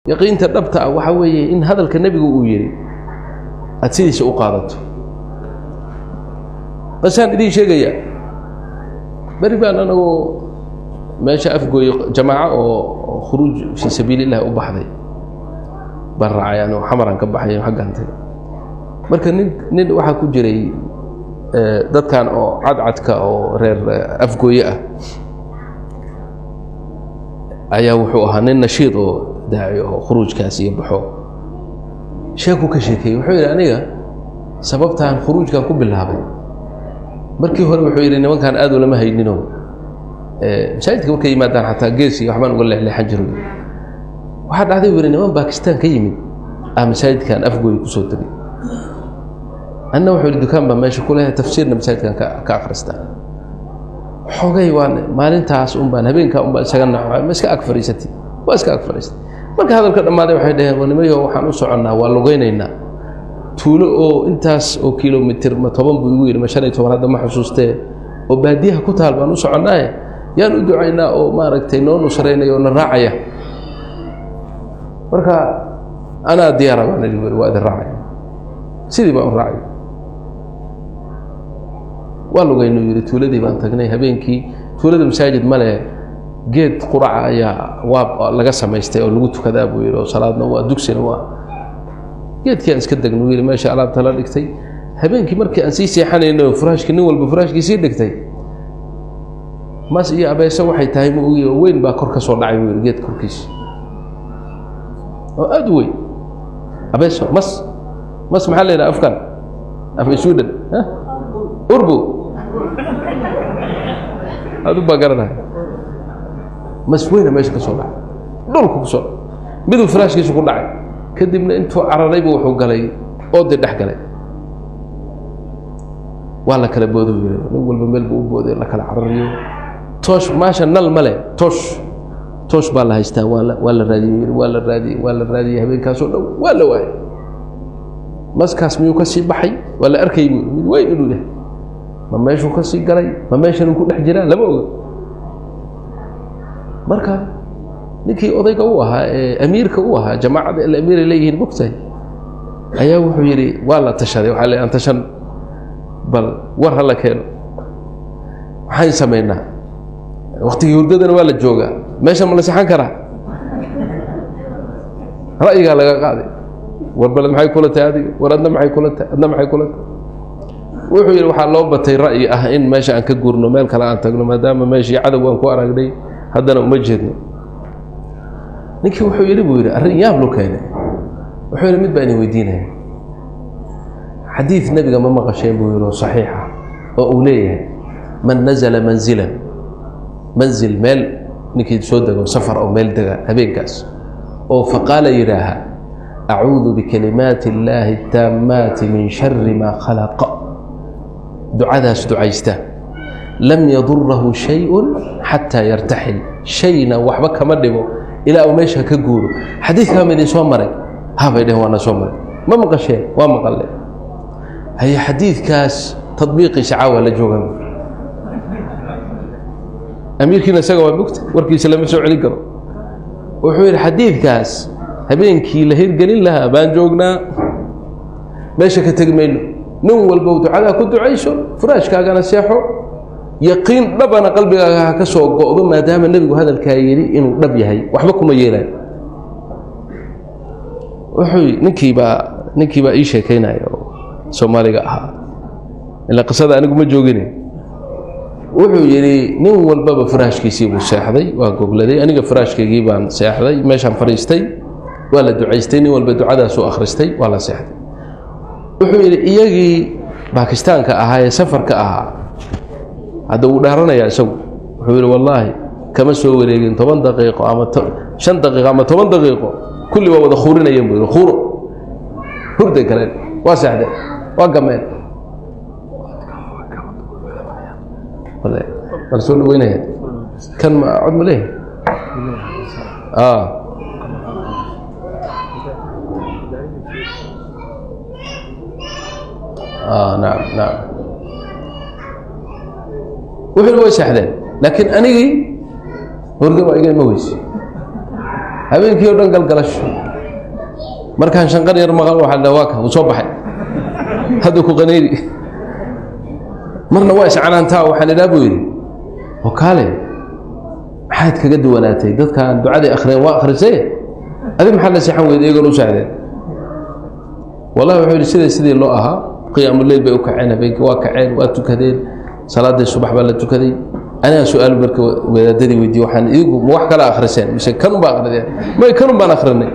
Yaqiinta dhabta ah waxaa weeye in hadalka nebigu uu yidhi aada sidiisa u qaadato. Basaan idiin sheegayaa, beri baan anagoo meesha Afgooye jamaaco oo khuruuj fii sabiili illahi u baxday baan raacay, anoo Xamaraan ka baxay xaggaan tagay. Marka nin waxaa ku jiray dadkan oo cadcadka oo reer Afgooye ah ayaa wuxuu ahaa nin nashiid oo daaci oo khuruujkaas iyo baxo. Sheekuu ka sheekeeyey, wuxuu yidhi: "Aniga sababtaan khuruujkan ku bilaabay, markii hore," wuxuu yidhi, "nimankaan aad ulama haynino, masaajidka markay yimaadaan xataa gees iyo waxbaan uga leexleexan jiro. Waxaa dhacday," buu yidhi, "niman Bakistan ka yimid ah masaajidkan Afgooy kusoo tegay. Anna," wuxuu yidhi, "dukaan baa meesha ku lehay, tafsiirna masaajidkan ka akhristaa. Xogay waan maalintaas un baan habeenkaa un baan isaga naxo, ma iska ag fadhiisatay, waa iska ag fadhiistay. Marka hadalka dhammaaday, waxay dhaheen: 'War nimayo, waxaan u soconnaa, waa lugaynaynaa tuulo oo intaas oo kilomitir, ma 10 buu igu yidhi, ma 15, hadda ma xusuustee, oo baadiyaha ku taal baan u soconnaaye, yaan u ducaynaa oo maaragtay noo nusraynaya oo na raacaya?' Marka anaa diyaara baan idhi, waa idin raacaya. Sidii baan u raacay, waa lugaynuu yidhi. Tuuladii baan tagnay habeenkii. Tuulada masaajid ma leh, geed quraca ayaa waa laga samaystay oo lagu tukadaa," buu yidhi, "oo salaadna waa, dugsina waa. Geedkii aan iska degnuu yidhi, meesha alaabta la dhigtay. Habeenkii markii aan sii seexanayno, furaashkii nin walba furaashkii sii dhigtay, mas iyo abeeso waxay tahay ma ogi oo weyn baa kor ka soo dhacay," buu yidhi, "geed korkiisa oo aada u weyn. Abeeso, mas, mas maxaa la yidhaha afkan, af Sweden? Urbu adu baa garanaya. Mas weyna meesha ka soo dhacay, dhulka ku soo dhacay, miduu firaashkiisu ku dhacay. Kadibna intuu cararaybu wuxuu galay oodii dhex galay. Waa la kala boodo," yiri, "nin walba meel buu u booday, la kala cararayo. Toosh maasha nal male, toosh toosh baa la haystaa. Waa la raadiyey," yiri, "waa la raadiyey, waa la raadiyey habeenkaasoo dhan, waa la waayay. Maskaas miyuu ka sii baxay? Waa la arkay," buu, "mid weyn inuu yahay. Ma meeshuu ka sii galay, ma meeshan uu ku dhex jiraa, lama oga. Marka ninkii odayga u ahaa ee amiirka u ahaa jamaacadda, ila amiiray leeyihiin, mogtahay, ayaa wuxuu yidhi: waa la tashaday. Waxaa la aan tashan, bal war ha la keeno. Maxayn samaynaa? Waktigii hurdadana waa la joogaa, meesha ma la sexan karaa?" Ra'yigaa laga qaaday. War bale, maxay kula tahay adiga? War adna maxay kula tahay? Adna maxay kula tahay?" Wuxuu yidhi: "Waxaa loo batay ra'yi ah in meesha aan ka guurno, meel kale aan tagno, maadaama meeshii cadow aan ku aragnay, haddana uma jeedno." Ninkii wuxuu yidhi, buu yidhi, arrin yaab lu keenay. Wuxuu yidhi: "Mid baa idin weydiinaya. Xadiid nebiga ma maqasheen," buu yidhi, "oo saxiixa oo uu leeyahay: man nazala manzilan, manzil, meel ninkii soo dego, safar oo meel dega habeenkaas, oo faqaala yidhaaha: acuudu bikalimaati illaahi الtaamaati min shari maa khalaqa, ducadaas ducaysta, lam yadurahu shayءu xataa yartaxil, shayna waxba kama dhibo ilaa uu meesha ka guuro. Xadiidkaa ma idin soo maray?" Habay dhehen: "Waana soo maray." "Ma maqasheen?" "Waa maqalle." "Haye, xadiidkaas tadbiiqiisa caawa la jooga." Amiirkiina isaga waa mugta, warkiisa lama soo celin karo. Wuxuu yidhi: "Xadiidkaas habeenkii la hirgelin lahaa baan joognaa, meesha ka tegi mayno. Nin walbow ducadaa ku ducayso, furaashkaagana seexo, yaqiin dhabana qalbigaaga ha ka soo go'do, maadaama nebigu hadalkaa yidhi inuu dhab yahay, waxba kuma yeelayo." Wuxuu ninkiibaa ii sheekaynaya oo Soomaaliga ahaa, ilaa qisada anigu ma joogine. Wuxuu yidhi: "Nin walbaba furaashkiisii buu seexday, waa gogladay. Aniga furaashkaygii baan seexday, meeshaan fadhiistay, waa la ducaystay, nin walba ducadaasuu akhristay, waa la seexday." Wuxuu yidhi: "Iyagii Bakistaanka ahaa ee safarka ahaa, hadda wuu dhaaranayaa isagu, wuxuu yidhi: wallaahi kama soo wareegin 10 daqiiqo ama 5 daqiiqo ama 10 daqiiqo, kulli waa wada khuurinayeen," buu yidhi. "Khuuro hurday galeen, waa seexdeen, waa gameen." Waa soo dhaweynaya kan, ma cod ma leeyahay? Nacam, nacam. Wuxuu yidhi: "Way seexdeen, laakiin anigii hurdo waa iga ima weyse." Habeenkii oo dhan galgalasho. Markaan shanqar yar maqal, waxaa la waa ka uu soo baxay, hadduu ku qanayni. Marna waa iscanaantaa. Waxaan idhaa, buu yidhi, oo kaale, maxaad kaga duwanaatay dadkaan? Ducadii akhriyeen waa akhrisay, adi maxaad la seexan weyda iyagoon u seexdeen? Wallahi, wuxuu yidhi, sidii loo ahaa, qiyaamuleyl bay u kaceen habeenkii, waa kaceen, waa tukadeen, salaadii subax baa la tukaday. Anigaa su-aal marka wadaadadii weydiiye, waxaan idigu ma wax kala akhriseen mise kanun baa akhrideen? May, kanun baan akhrinay.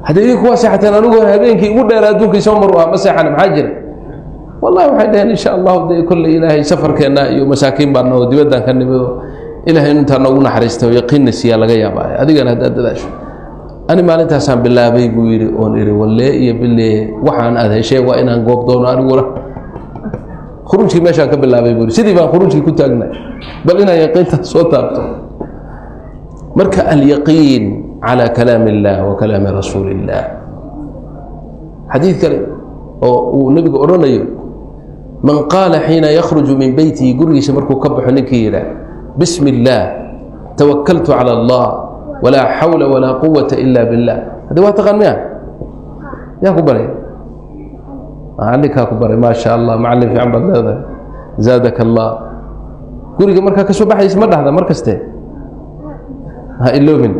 Haddii idinku waa seexateen, anigu habeenkii ugu dheera adduunka isoo mar u ah ma seexan, maxaa jira? Wallahi, waxay dhaheen, insha Allahu dee kolley Ilaahay safarkeenna iyo masaakiin baa noo dibaddaan ka nimido, Ilahay intaa noogu naxariista oo yaqiinna siiyaa laga yaabaa. Adigana haddaad dadaasho. Ani maalintaasaan bilaabay, buu yidhi, oon idhi, wallee iyo bilee, waxaan aad heshee waa inaan goob doono. Aniguna khuruujkii meeshaan ka bilaabay, buu yidhi, sidii baan khuruujkii ku taagnay, bal inaan yaqiintaas soo taabto. Marka alyaqiin calى kalaam اllah wa kalaami rasuuli اllah. Xadiid kale oo uu nebigu odhanayo: man qaala xiina yakhruju min beytihi, gurigiisa markuu ka baxo ninkii yidhaah, "Bismi اllah, tawakaltu calى allah, walaa xawla walaa quwata ila billah." Haddi waa taqaan miya? Yaa ku baray? Macallinkaa ku baray. Maa sha Allah, macallin fiican baad leedahay, zaadaka Allah. Guriga markaa ka soo baxaysa ma dhahda mar kaste? Ha iloobin: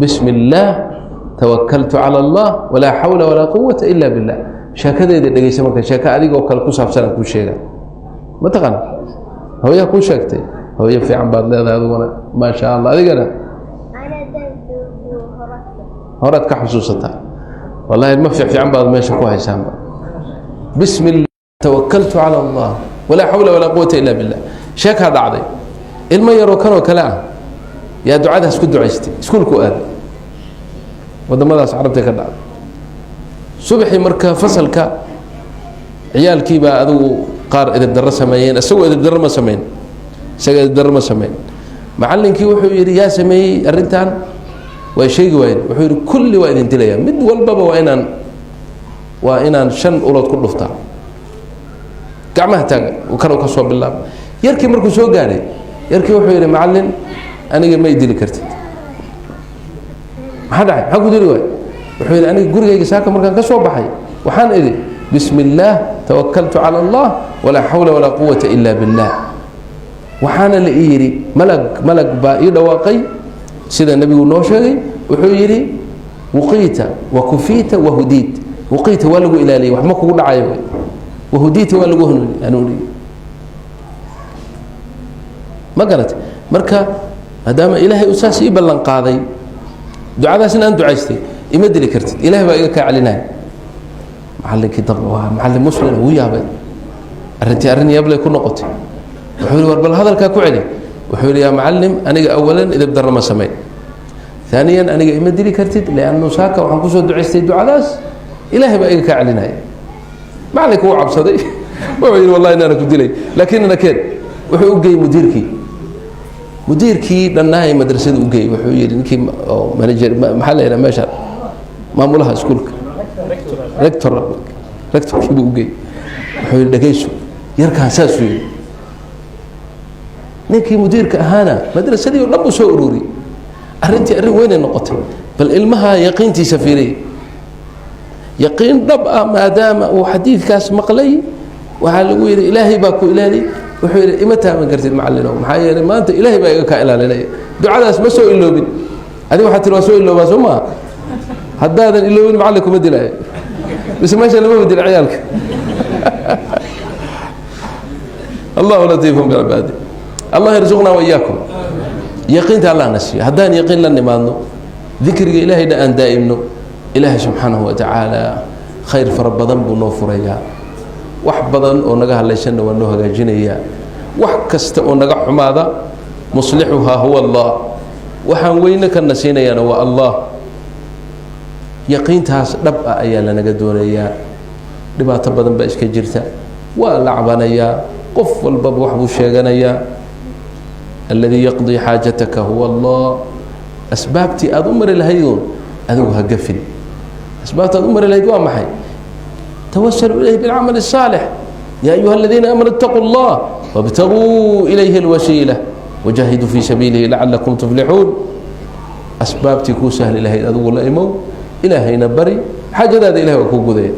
"Bismi اllaah, tawakaltu calى allah, walaa xawla walaa quwata ila billah." Sheekadeeda dhegeysa. Marka sheeko adigoo kale ku saabsan aan kuu sheega. Ma taqaan? Hooyaa kuu sheegtay. Hooyo fiican baad leedahay adiguna, maa sha Allah. Adigana horaad ka xusuusataa. Wallahi, ilmo fiican baad meesha ku haysaanba. "Bismi اllah, tawakaltu calى allah, walaa xawla walaa quwata ila billah." Sheekaa dhacday. Ilmo yaroo kanoo kale ah yaa ducadaas ku ducaystay. Iskuulku aaday, waddamadaas carabtay ka dhacday. Subaxii marka fasalka ciyaalkii baa adigu qaar edeb darro sameeyeen. Isagoo edeb darro ma samayn, isaga edeb darro ma samayn. Macallinkii wuxuu yidhi, "Yaa sameeyey arrintan?" Way sheegi waayeen. Wuxuu yidhi, "Kulli waa idin dilaya, mid walbaba waa inaan 5 ulood ku dhuftaa. Gacmaha taaga." Kanuu ka soo bilaaba. Yarkii markuu soo gaadhay, yarkii wuxuu yidhi, "Macallin, aniga ma i dili kartid." "Maxaa dhacay? Maxaa ku dili waay?" Wuxuu yidhi, "Aniga gurigayga saaka markaan ka soo baxay waxaan idhi, 'Bismi illaah, tawakaltu cala allah, walaa xawla walaa quwata ila billah.' Waxaana la ii yidhi malag baa ii dhawaaqay, sida nebigu noo sheegay. Wuxuu yidhi, wuqiita wa kufiita wahudiit. Wuqiita, waa lagu ilaaliyay, wax ma kugu dhacayo. Wahudiita, waa lagu hanuuniyey." Ma garatay? Marka maadaama Ilaahay uu saas ii ballan qaaday, ducadaasna aan ducaystay, ima dili kartid, Ilahay baa iga kaa celinaya. Macallinkii dab waa macallin muslim, wuu yaabay. Arrintii arrin yablay ku noqotay. Wuxuu yihi, "War bal hadalkaa ku celi." Wuxuu yidhi, "Yaa macallim, aniga awalan idib darro ma samayn, aaniyan aniga ima dili kartid, liannu saaka waxaan kusoo ducaystay ducadaas, Ilaahay baa iga kaa celinaya." Macallinka wuu cabsaday. Wuxuu yidhi, "Wallahi inaana ku dilay, laakiin ina keen." Wuxuu u geeyey mudiirkii. Mudiirkii dhannahay madrasada u geeyey. Wuxuu yidhi, ninkii oo manager, maxaa la yidhaha meesha, maamulaha iskuulka, rector, rectorkii buu u geeyey. Wuxuu yidhi, "Dhegayso, yarkaan saasuu yidhi." Ninkii mudiirka ahaana madrasadii o dhan buu soo ururiyey. Arrintii arrin weynay noqotay. Bal ilmaha yaqiintiisa fiiriy, yaqiin dhab ah. Maadaama uu xadiidkaas maqlay, waxaa lagu yidhi, "Ilaahay baa ku ilaaliy." Wuxuu yidhi, "Ima taaban kartid, macallinow, maxaa yeelay maanta Ilaahay baa iga kaa ilaalinaya, ducadaas ma soo iloobin." Adiga waxaa tiri waa soo iloobaa, soo maa? Haddaadan iloobin, macallin kuma dilaayo. Mise meesha lama dila ciyaalka? Allahu latiifun bicibaadi. Allah yarzuqna waiyaakum yaqiinta. Allah na siiyo. Haddaan yaqiin la nimaadno, dikriga Ilaahayna aan daa'imno, Ilaahay subxaanahu wa tacaala khayr fara badan buu noo furayaa. Wax badan oo naga hadlaysanna waa noo hagaajinayaa. Wax kasta oo naga xumaada, muslixuhaa huwa Allah. Waxaan weyne ka nasiinayaana waa Allah. Yaqiintaas dhab ah ayaa lanaga doonayaa. Dhibaato badan baa iska jirta, waa la cabanayaa, qof walbaba wax buu sheeganayaa. Aladii yaqdii xaajataka huwa Allah. Asbaabtii aada u mari lahaydoon adigu ha gafin. Asbaabta aad u mari lahayd waa maxay? Tawasalu ilayhi bilcamal الsaalix. Ya ayuha aladiina aamanuu itaquu اllah wاbtaguu ilayhi اlwasiila wajaahiduu fii sabiilihi lacalakum tuflixuun. Asbaabtii kuu sahli lahayd adigu la imow, Ilaahayna bari, xaajadaada Ilahay waa kuu gudaya.